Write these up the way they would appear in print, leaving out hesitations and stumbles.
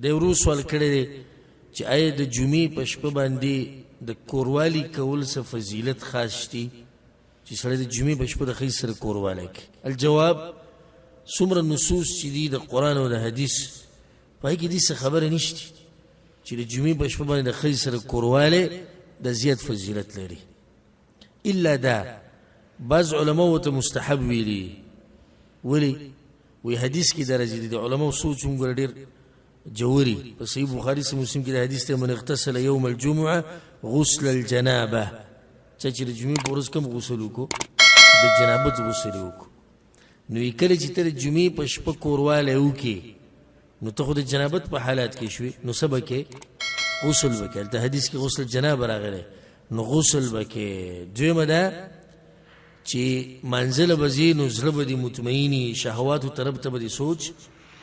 د ورو سوال کړی دی چې آیا د جمعې په شپه باندې د کوروالي کول څه فضیلت خاص شتي چې سړی د جمعې په شپه د ښځې سره کوروالی کوي؟ الجواب، څومره نصوص چې دي د قرآن او د حدیث په هغې کې دې څه خبره نشته چې د جمعې په شپه باندې د ښځې سره کوروالی د زیات فضیلت لري، الا دا بعض علماو ته مستحب ویلي. ولې؟ وی حدیث کې درجه دي، د علماو سوچ هم ګوره ډېر جوري. په صحیح بخاري صحیح مسلم کې د حدیث ته من اغتسل یوم الجمعه غسل الجنابه، چا چې د جمعې په ورځ کوم غسل وکړو د جنابت غسل وکړو، نو یې کله چې ته د جمعې په شپه کوروالی وکړې نو ته خو د جنابت په حالات کې شوې، نو څه به کې؟ غسل به کې. هلته حدیث کې غسل جنابه راغلی، نو غسل به کې. دویمه ده چې منزله به ځې نو زړه به دې مطمئني، شهواتو طرف ته به دې سوچ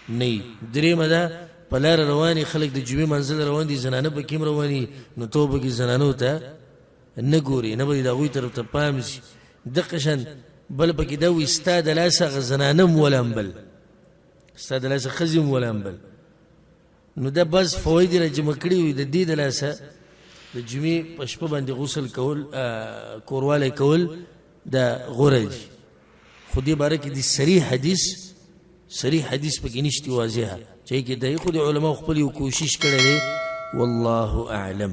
نه وي. درېیمه ده په لاره روان خلک د جمعې منزله روان دي، زنانه پکې هم روان دي، نو ته به پکې زنانو ته نه ګورې، نه به دې د هغوی طرف ته پام شي. دقه شان بل پکې دا وي ستا د لاسه هغه زنانه هم ولامبل، ستا د لاسه ښځې هم ولامبل. نو دا بعض فواید یې راجمع کړي وي. د دې د لاسه د جمعې په شپه باندې غسل کول، کوروالی کول دا غوره دي، خو دې باره کې د صریح حدیث، صریح حدیث پکې نشته واضحه چې کې دی، خو د علماو خپل یو کوشش کړی دی. والله اعلم.